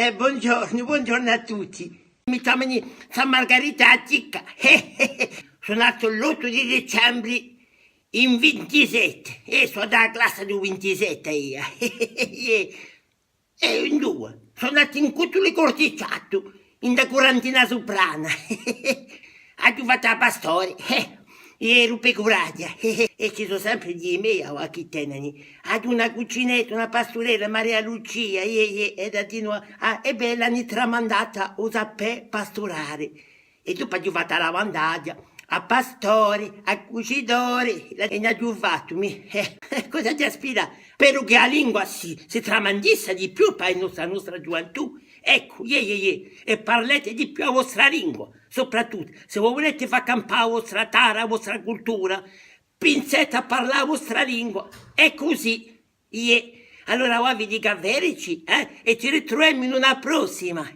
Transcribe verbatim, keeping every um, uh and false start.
Eh, bonghjornu, bonghjornu à tutti. Mi chjamanu Zà Margarita Attica. Sò nata l'ottu di dicembri in vintisette. Eh, sò di a classa di u vintisette eiu. Eh, induve? Sò nata in Cuttuli Curticciatu, in a Curantina Suprana. Aghju fattu a pastori, eh, eiu eru pecuraghja, eh, è ci sò sempre i mei avà chì tenenu. Aghju una cucinetta, una pasturella, Maria Lucia, eh, eh, è da dinò, ah, è bè, l'anu tramandata u sapè pasturali. È dopu aghju fattu a lavandaghja, a pastori, a cucidori, è n'aghju fattu, mì, eh, cosa aghju da spirà? Speru chì a lingua si, si tramandissi di più pà a nostra, nostra ghjuventù. Eccu, iè, iè, iè, è parleti di più a vostra lingua, soprattuttu, s'è vo vuleti fà campà a vostra tarra, a vostra cultura, pinseti à parlà a vostra lingua, è cusì, iè. Allora, avà vi dicu à vedeci, eh, è ci ritruvemu in una prossima.